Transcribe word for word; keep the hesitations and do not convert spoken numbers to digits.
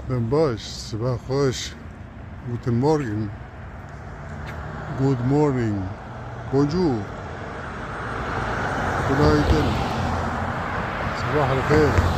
Dem baş, sibah xweş. Guten Morgen. Good morning. Bonjour. Günaydın. Sabah el xêr.